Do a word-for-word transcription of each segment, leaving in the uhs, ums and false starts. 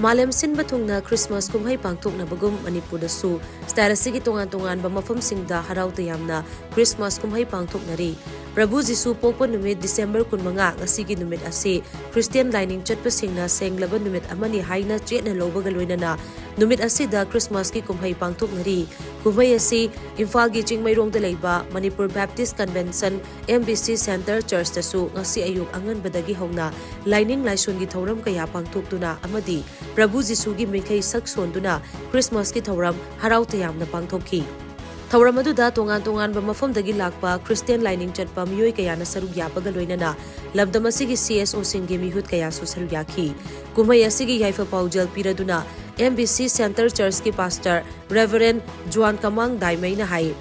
ꯃꯥꯂꯦꯝ ꯁꯤꯟꯕ ꯊꯨꯡꯅ ꯈ꯭ꯔꯤꯁꯃꯥꯁ ꯀꯨꯝꯍꯩ ꯄꯥꯡꯊꯣꯛꯅꯕꯒꯨꯝ ꯃꯅꯤꯄꯨꯔꯗꯁꯨ state ꯑꯁꯤꯒꯤ ꯇꯣꯉꯥꯟ ꯇꯣꯉꯥꯟꯕ ꯃꯐꯝꯁꯤꯡꯗ ꯍꯔꯥꯎ ꯇꯌꯥꯝꯅ ꯈ꯭ꯔꯤꯁꯃꯥꯁ ꯀꯨꯝꯍꯩ ꯄꯥꯡꯊꯣꯛꯅꯔꯤ꯫ ꯄ꯭ꯔꯚꯨ ꯖꯤꯁꯨ ꯄꯣꯛꯄ ꯅꯨꯃꯤꯠ December ꯀꯨꯟꯃꯉꯥ, ꯉꯁꯤꯒꯤ ꯅꯨꯃꯤꯠ ꯑꯁꯤ ꯈ꯭ꯔꯤꯁꯇꯤꯌꯥꯟ ꯂꯥꯏꯅꯤꯡ ꯆꯠꯄꯁꯤꯡꯅ ꯁꯦꯡꯂꯕ ꯅꯨꯃꯤꯠ ꯑꯃꯅꯤ ꯍꯥꯏꯅ ꯆꯦꯠꯅ ꯂꯧꯕꯒ ꯂꯣꯏꯅꯅ ꯅꯨꯃꯤꯠ ꯑꯁꯤꯗ ꯈ꯭ꯔꯤꯁꯃꯥꯁꯀꯤ ꯀꯨꯝꯍꯩ ꯄꯥꯡꯊꯣꯛꯅꯔꯤ꯫ ꯀꯨꯝꯍꯩ ꯑꯁꯤ ꯏꯝꯐꯥꯜꯒꯤ ꯆꯤꯡꯃꯩꯔꯣꯡꯗ ꯂꯩꯕ Manipur Baptist convention, MBC Centre Churchꯇꯁꯨ ꯉꯁꯤ ꯑꯌꯨꯛ ꯑꯉꯟꯕꯗꯒꯤ ꯍꯧꯅ ꯂꯥꯏꯅꯤꯡ ꯂꯥꯏꯁꯣꯟꯒꯤ ꯊꯧꯔꯝ ꯀꯌꯥ ꯄꯥꯡꯊꯣꯛꯇꯨꯅ ꯑꯃꯗꯤ ꯄ꯭ꯔꯚꯨ ꯖꯤꯁꯨꯒꯤ ꯃꯤꯡꯈꯩ ꯁꯛ ꯁꯣꯟꯗꯨꯅ ꯈ꯭ꯔꯤꯁꯃꯥꯁꯀꯤ ꯊꯧꯔꯝ ꯍꯔꯥꯎ ꯇꯌꯥꯝꯅ ꯄꯥꯡꯊꯣꯛꯈꯤ꯫ ꯊꯧꯔꯝ ꯑꯗꯨꯗ ꯇꯣꯉꯥꯟ ꯇꯣꯉꯥꯟꯕ ꯃꯐꯝꯗꯒꯤ ꯂꯥꯛꯄ ꯈ꯭ꯔꯤꯁꯇꯤꯌꯥꯟ ꯂꯥꯏꯅꯤꯡ ꯆꯠꯄ ꯃꯤꯑꯣꯏ ꯀꯌꯥꯅ ꯁꯔꯨꯛ ꯌꯥꯕꯒ ꯂꯣꯏꯅꯅ ꯂꯝꯗꯝ ꯑꯁꯤꯒꯤ CSOꯁꯤꯡꯒꯤ ꯃꯤꯍꯨꯠ ꯀꯌꯥꯁꯨ ꯁꯔꯨꯛ ꯌꯥꯈꯤ꯫ ꯀꯨꯝꯍꯩ ꯑꯁꯤꯒꯤ ꯌꯥꯏꯐ ꯄꯥꯎꯖꯦꯜ ꯄꯤꯔꯗꯨꯅ MBC Centre Churchꯀꯤ pastor Reverend John ꯀꯃꯥꯡ ꯗꯥꯏꯃꯩꯅ ꯍꯥꯏ,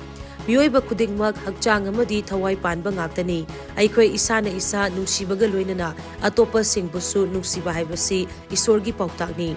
ꯃꯤꯑꯣꯏꯕ ꯈꯨꯗꯤꯡꯃꯛ ꯍꯛꯆꯥꯡ ꯑꯃꯗꯤ ꯊꯋꯥꯏ ꯄꯥꯟꯕ ꯉꯥꯛꯇꯅꯤ꯫ ꯑꯩꯈꯣꯏ ꯏꯁꯥꯅ ꯏꯁꯥ ꯅꯨꯡꯁꯤꯕꯒ ꯂꯣꯏꯅꯅ ꯑꯇꯣꯞꯄꯁꯤꯡꯕꯨꯁꯨ ꯅꯨꯡꯁꯤꯕ ꯍꯥꯏꯕꯁꯤ ꯏꯁꯣꯔꯒꯤ ꯄꯥꯎꯇꯥꯛꯅꯤ꯫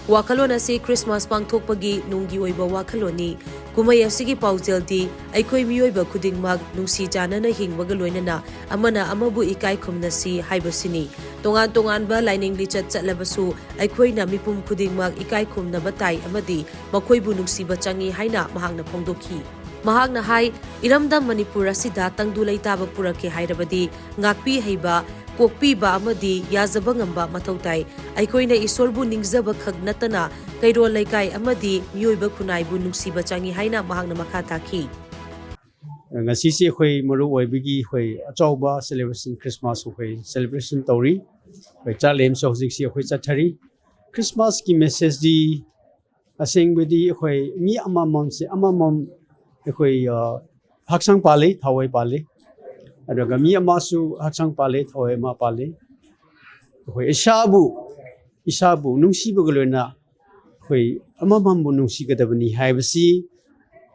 ꯋꯥꯈꯜꯂꯣꯟ ꯑꯁꯤ ꯈ꯭ꯔꯤꯁꯃꯥꯁ ꯄꯥꯡꯊꯣꯛꯄꯒꯤ ꯅꯨꯡꯒꯤ ꯑꯣꯏꯕ ꯋꯥꯈꯜꯂꯣꯟꯅꯤ꯫ ꯀꯨꯝꯍꯩ ꯑꯁꯤꯒꯤ ꯄꯥꯎꯖꯦꯜꯗꯤ ꯑꯩꯈꯣꯏ ꯃꯤꯑꯣꯏꯕ ꯈꯨꯗꯤꯡꯃꯛ ꯅꯨꯡꯁꯤ ꯆꯥꯟꯅꯅ ꯍꯤꯡꯕꯒ ꯂꯣꯏꯅꯅ ꯑꯃꯅ ꯑꯃꯕꯨ ꯏꯀꯥꯏ ꯈꯨꯝꯅꯁꯤ ꯍꯥꯏꯕꯁꯤꯅꯤ꯫ ꯇꯣꯉꯥꯟ ꯇꯣꯉꯥꯟꯕ ꯂꯥꯏꯅꯤꯡ ꯂꯤꯆꯠ ꯆꯠꯂꯕꯁꯨ ꯑꯩꯈꯣꯏꯅ ꯃꯤꯄꯨꯝ ꯈꯨꯗꯤꯡꯃꯛ ꯏꯀꯥꯏ ꯈꯨꯝꯅꯕ ꯇꯥꯏ ꯑꯃꯗꯤ ꯃꯈꯣꯏꯕꯨ ꯅꯨꯡꯁꯤꯕ ꯆꯪꯏ ꯍꯥꯏꯅ ꯃꯍꯥꯛꯅ ꯐꯣꯡꯗꯣꯛꯈꯤ꯫ ꯃꯍꯥꯛꯅ ꯍꯥꯏ, ꯏꯔꯝꯗꯝ ꯃꯅꯤꯄꯨꯔ ꯑꯁꯤꯗ ꯇꯪꯗꯨ ꯂꯩꯇꯥꯕ ꯄꯨꯔꯛꯀꯦ ꯍꯥꯏꯔꯕꯗꯤ ꯉꯥꯛꯄꯤ ꯍꯩꯕ, ꯀꯣꯛꯄꯤꯕ ꯑꯃꯗꯤ ꯌꯥꯖꯕ ꯉꯝꯕ ꯃꯊꯧ ꯇꯥꯏ꯫ ꯑꯩꯈꯣꯏꯅ ꯏꯁꯣꯔꯕꯨ ꯅꯤꯡꯖꯕ ꯈꯛ ꯅꯠꯇꯅ ꯀꯩꯔꯣꯜ ꯂꯩꯀꯥꯏ ꯑꯃꯗꯤ ꯃꯤꯑꯣꯏꯕ ꯈꯨꯟꯅꯥꯏꯕꯨ ꯅꯨꯡꯁꯤꯕ ꯆꯪꯏ ꯍꯥꯏꯅ ꯃꯍꯥꯛꯅ ꯃꯈꯥ ꯇꯥꯈꯤ꯫ ꯉꯁꯤꯁꯦ ꯑꯩꯈꯣꯏ ꯃꯔꯨ ꯑꯣꯏꯕꯒꯤ ꯑꯩꯈꯣꯏ ꯑꯆꯧꯕ celebration, Christmas ꯑꯩꯈꯣꯏ celebration ꯇꯧꯔꯤ꯫ ꯑꯩꯈꯣꯏ ꯆꯥꯛꯂꯦꯟꯁꯨ ꯍꯧꯖꯤꯛꯁꯤ ꯑꯩꯈꯣꯏ ꯆꯠꯊꯔꯤ꯫ Christmasꯀꯤ messageꯗꯤ ꯑꯁꯦꯡꯕꯗꯤ ꯑꯩꯈꯣꯏ ꯃꯤ ꯑꯃꯃꯝꯁꯦ ꯑꯃꯃꯝ ꯑꯩꯈꯣꯏ ꯍꯛꯆꯥꯡ ꯄꯥꯜꯂꯤ, ꯊꯋꯥꯏ ꯄꯥꯜꯂꯤ꯫ ꯑꯗꯨꯒ ꯃꯤ ꯑꯃꯁꯨ ꯍꯛꯆꯥꯡ ꯄꯥꯜꯂꯤ, ꯊꯋꯥꯏ ꯑꯃ ꯄꯥꯜꯂꯤ꯫ ꯑꯩꯈꯣꯏ ꯏꯁꯥꯕꯨ ꯏꯁꯥꯕꯨ ꯅꯨꯡꯁꯤꯕꯒ ꯂꯣꯏꯅ ꯑꯩꯈꯣꯏ ꯑꯃꯃꯝꯕꯨ ꯅꯨꯡꯁꯤꯒꯗꯕꯅꯤ ꯍꯥꯏꯕꯁꯤ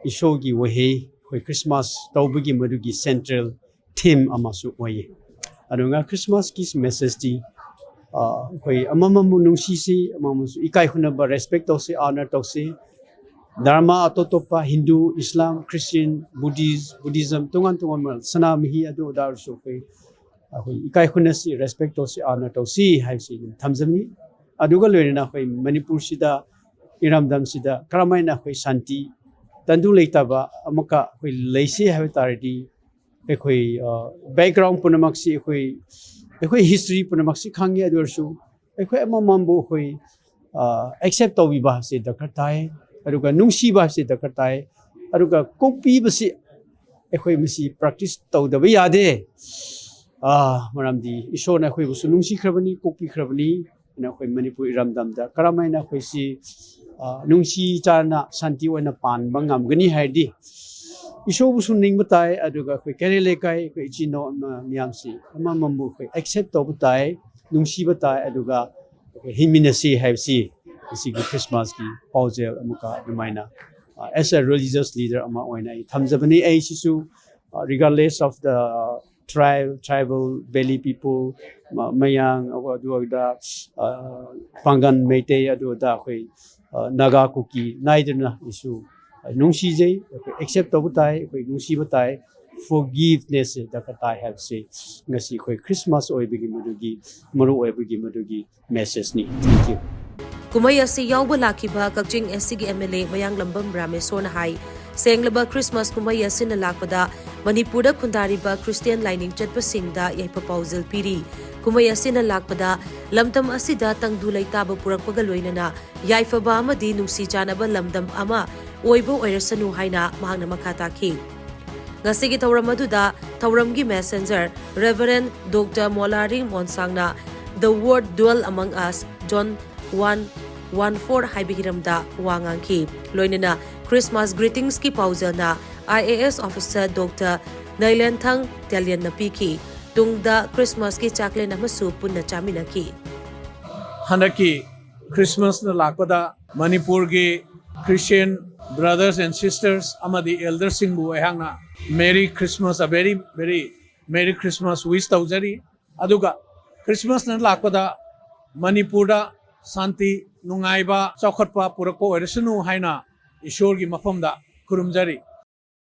ꯏꯁꯣꯔꯒꯤ ꯋꯥꯍꯩ ꯑꯩꯈꯣꯏ Christmas ꯇꯧꯕꯒꯤ ꯃꯗꯨꯒꯤ central theme ꯑꯃꯁꯨ ꯑꯣꯏꯌꯦ꯫ ꯑꯗꯨꯒ Christmasꯀꯤ messageꯇꯤ ꯑꯩꯈꯣꯏ ꯑꯃꯃꯝꯕꯨ ꯅꯨꯡꯁꯤꯁꯤ, ꯑꯃꯃꯝꯁꯨ ꯏꯀꯥꯏ ꯈꯨꯝꯅꯕ, respect ꯇꯧꯁꯤ, honor ꯇꯧꯁꯤ꯫ ꯙꯔꯃ ꯑꯇꯣꯞ ꯑꯇꯣꯞꯄ, Hindu, Islam, Christian, Buddhist, Buddhism, ꯇꯣꯉꯥꯟ ꯇꯣꯉꯥꯟꯕ ꯁꯅꯥꯃꯍꯤ ꯑꯗꯨ ꯑꯗꯥ ꯑꯣꯏꯔꯁꯨ ꯑꯩꯈꯣꯏ ꯑꯩꯈꯣꯏ ꯏꯀꯥꯏ ꯈꯨꯝꯅꯁꯤ, respect ꯇꯧꯁꯤ, honor ꯇꯧꯁꯤ ꯍꯥꯏꯕꯁꯤ ꯑꯗꯨꯝ ꯊꯝꯖꯅꯤꯡꯏ꯫ ꯑꯗꯨꯒ ꯂꯣꯏꯅꯅ ꯑꯩꯈꯣꯏ ꯃꯅꯤꯄꯨꯔꯁꯤꯗ, ꯏꯔꯝꯗꯝꯁꯤꯗ ꯀꯔꯝꯍꯥꯏꯅ ꯑꯩꯈꯣꯏ ꯁꯥꯟꯇꯤ, ꯇꯪꯗꯨ ꯂꯩꯇꯥꯕ ꯑꯃꯨꯛꯀ ꯑꯩꯈꯣꯏ ꯂꯩꯁꯤ ꯍꯥꯏꯕ ꯇꯥꯔꯗꯤ, ꯑꯩꯈꯣꯏ ꯕꯦꯛꯒ꯭ꯔꯥꯎꯟ ꯄꯨꯝꯅꯃꯛꯁꯤ, ꯑꯩꯈꯣꯏ ꯑꯩꯈꯣꯏ ꯍꯤꯁꯇ꯭ꯔꯤ ꯄꯨꯝꯅꯃꯛꯁꯤ ꯈꯪꯉꯤ꯫ ꯑꯗꯨ ꯑꯣꯏꯔꯁꯨ ꯑꯩꯈꯣꯏ ꯑꯃꯃꯝꯕꯨ ꯑꯩꯈꯣꯏ ꯑꯦꯛꯁꯦꯞ ꯇꯧꯕꯤꯕ ꯍꯥꯏꯕꯁꯤ ꯗꯔꯀꯥꯔ ꯇꯥꯏ, ꯑꯗꯨꯒ ꯅꯨꯡꯁꯤꯕ ꯍꯥꯏꯕꯁꯤ ꯗꯔꯀꯥꯔ ꯇꯥꯏ, ꯑꯗꯨꯒ ꯀꯣꯛꯄꯤꯕꯁꯤ ꯑꯩꯈꯣꯏ ꯃꯁꯤ ꯄ꯭ꯔꯦꯛꯇꯤꯁ ꯇꯧꯗꯕ ꯌꯥꯗꯦ꯫ ꯑꯥ, ꯃꯔꯝꯗꯤ ꯏꯁꯣꯔꯅ ꯑꯩꯈꯣꯏꯕꯨꯁꯨ ꯅꯨꯡꯁꯤꯈ꯭ꯔꯕꯅꯤ, ꯀꯣꯛꯄꯤꯈ꯭ꯔꯕꯅꯤ꯫ ꯑꯗꯨꯅ ꯑꯩꯈꯣꯏ ꯃꯅꯤꯄꯨꯔ ꯏꯔꯝꯗꯝꯗ ꯀꯔꯝꯍꯥꯏꯅ ꯑꯩꯈꯣꯏꯁꯤ, ꯑꯥ, ꯅꯨꯡꯁꯤ ꯆꯥꯟꯅ ꯁꯥꯟꯇꯤ ꯑꯣꯏꯅ ꯄꯥꯟꯕ ꯉꯝꯒꯅꯤ ꯍꯥꯏꯔꯗꯤ, ꯏꯁꯣꯔꯕꯨꯁꯨ ꯅꯤꯡꯕ ꯇꯥꯏ, ꯑꯗꯨꯒ ꯑꯩꯈꯣꯏ ꯀꯩꯔꯣꯜ ꯂꯩꯀꯥꯏ, ꯑꯩꯈꯣꯏ ꯏꯆꯤꯟ ꯏꯅꯥꯎ ꯃ-, ꯃꯌꯥꯝꯁꯤ ꯑꯃꯃꯝꯕꯨ ꯑꯩꯈꯣꯏ ꯑꯦꯛꯁꯦꯞ ꯇꯧꯕ ꯇꯥꯏ, ꯅꯨꯡꯁꯤꯕ ꯇꯥꯏ, ꯑꯗꯨꯒ ꯑꯩꯈꯣꯏ ꯍꯤꯡꯃꯤꯟꯅꯁꯤ ꯍꯥꯏꯕꯁꯤ ꯉꯁꯤꯒꯤ ꯈ꯭ꯔꯤꯁꯃꯥꯁꯀꯤ ꯄꯥꯎꯖꯦꯜ ꯑꯃꯨꯛꯀ ꯑꯗꯨꯃꯥꯏꯅ, ꯑꯦꯁ ꯑꯦ ꯔꯤꯂꯤꯖꯤꯌꯁ ꯂꯤꯗꯔ ꯑꯃ ꯑꯣꯏꯅ ꯑꯩ ꯊꯝꯖꯕꯅꯤ꯫ ꯑꯩꯁꯤꯁꯨ, regardless of the tribe, tribal, valley people, ꯃ-, ꯃꯌꯥꯡ, ꯑꯗꯨ ꯑꯗꯨꯗ, ꯑ, ꯄꯥꯡꯒꯟ, ꯃꯩꯇꯩ, ꯑꯗꯨ ꯑꯗꯥ ꯑꯩꯈꯣꯏ, ꯑ, ꯅꯥꯒꯥ, ꯀꯨꯀꯤ ꯅꯥꯏꯗꯅ ꯑꯩꯁꯨ ꯅꯨꯡꯁꯤꯖꯩ, ꯑꯩꯈꯣꯏ ꯑꯦꯛꯁꯦꯞ ꯇꯧꯕ ꯇꯥꯏ, ꯑꯩꯈꯣꯏ ꯅꯨꯡꯁꯤꯕ ꯇꯥꯏ, ꯐꯣꯔꯒꯤꯚꯅꯦꯁꯁꯦ ꯗꯔꯀꯥꯔ ꯇꯥꯏ ꯍꯥꯏꯕꯁꯦ ꯉꯁꯤ ꯑꯩꯈꯣꯏ ꯈ꯭ꯔꯤꯁꯃꯥꯁ ꯑꯣꯏꯕꯒꯤ ꯃꯗꯨꯒꯤ ꯃꯔꯨ ꯑꯣꯏꯕꯒꯤ ꯃꯗꯨꯒꯤ ꯃꯦꯁꯦꯖꯅꯤ꯫ Thank you. ꯀꯨꯝꯍꯩ ꯑꯁꯤ ꯌꯥꯎꯕ ꯂꯥꯛꯈꯤꯕ ꯀꯛꯆꯤꯡ ꯑꯦꯁ ꯁꯤꯒꯤ ꯑꯦꯝ ꯑꯦꯜ ꯑꯦ ꯃꯌꯥꯡꯂꯝꯕꯝ ꯔꯥꯃꯦꯁꯣꯔꯅ ꯍꯥꯏ, ꯁꯦꯡꯂꯕ ꯈ꯭ꯔꯤꯁꯃꯥꯁ ꯀꯨꯝꯍꯩ ꯑꯁꯤꯅ ꯂꯥꯛꯄꯗ ꯃꯅꯤꯄꯨꯔꯗ ꯈꯨꯟꯗꯥꯔꯤꯕ ꯈ꯭ꯔꯤꯁꯇꯤꯌꯥꯟ ꯂꯥꯏꯅꯤꯡ ꯆꯠꯄꯁꯤꯡꯗ ꯌꯥꯏꯐ ꯄꯥꯎꯖꯦꯜ ꯄꯤꯔꯤ꯫ ꯀꯨꯝꯍꯩ ꯑꯁꯤꯅ ꯂꯥꯛꯄꯗ ꯂꯝꯗꯝ ꯑꯁꯤꯗ ꯇꯪꯗꯨ ꯂꯩꯇꯥꯕ ꯄꯨꯔꯛꯄꯒ ꯂꯣꯏꯅꯅ ꯌꯥꯏꯐꯕ ꯑꯃꯗꯤ ꯅꯨꯡꯁꯤ ꯆꯥꯟꯅꯕ ꯂꯝꯗꯝ ꯑꯃ ꯑꯣꯏꯕ ꯑꯣꯏꯔꯁꯅꯨ ꯍꯥꯏꯅ ꯃꯍꯥꯛꯅ ꯃꯈꯥ ꯇꯥꯈꯤ꯫ ꯉꯁꯤꯒꯤ ꯊꯧꯔꯝ ꯑꯗꯨꯗ ꯊꯧꯔꯝꯒꯤ ꯃꯦꯁꯦꯟꯖꯔ ꯔꯦꯚꯔꯦꯟ ꯗꯣꯛꯇꯔ ꯃꯣꯂꯥꯔꯤ ꯃꯣꯟꯁꯥꯡꯅ The Word Dwell Among Us, John one one four ꯍꯥꯏꯕ ꯍꯤꯔꯝꯗ ꯋꯥ ꯉꯥꯡꯈꯤ꯫ ꯂꯣꯏꯅꯅ ꯈ꯭ꯔꯤꯁꯃꯥꯁ ꯒ꯭ꯔꯤꯇꯤꯡꯁꯀꯤ ꯄꯥꯎꯖꯦꯜꯅ I A S officer doctor Neilenthang ꯇꯦꯂꯤꯌꯟꯅ ꯄꯤꯈꯤ꯫ ꯇꯨꯡꯗ ꯈ꯭ꯔꯤꯁꯃꯥꯁꯀꯤ ꯆꯥꯛꯂꯦꯟ ꯑꯃꯁꯨ ꯄꯨꯟꯅ ꯆꯥꯃꯤꯟꯅꯈꯤ꯫ ꯍꯟꯗꯛꯀꯤ ꯈ꯭ꯔꯤꯁꯃꯥꯁꯅ ꯂꯥꯛꯄꯗ ꯃꯅꯤꯄꯨꯔꯒꯤ Christian brothers and sisters ꯑꯃꯗꯤ ꯑꯦꯜꯗꯔꯁꯤꯡꯕꯨ ꯑꯩꯍꯥꯛꯅ Merry Christmas, a very, very Merry Christmas wish ꯇꯧꯖꯔꯤ꯫ ꯑꯗꯨꯒ ꯈ꯭ꯔꯤꯁꯃꯥꯁꯅ ꯂꯥꯛꯄꯗ ꯃꯅꯤꯄꯨꯔꯗ ꯁꯥꯟꯇꯤ, ꯅꯨꯡꯉꯥꯏꯕ, ꯆꯥꯎꯈꯠꯄ ꯄꯨꯔꯛꯄ ꯑꯣꯏꯔꯁꯅꯨ ꯍꯥꯏꯅ ꯏꯁꯣꯔꯒꯤ ꯃꯐꯝꯗ ꯈꯨꯔꯨꯝꯖꯔꯤ꯫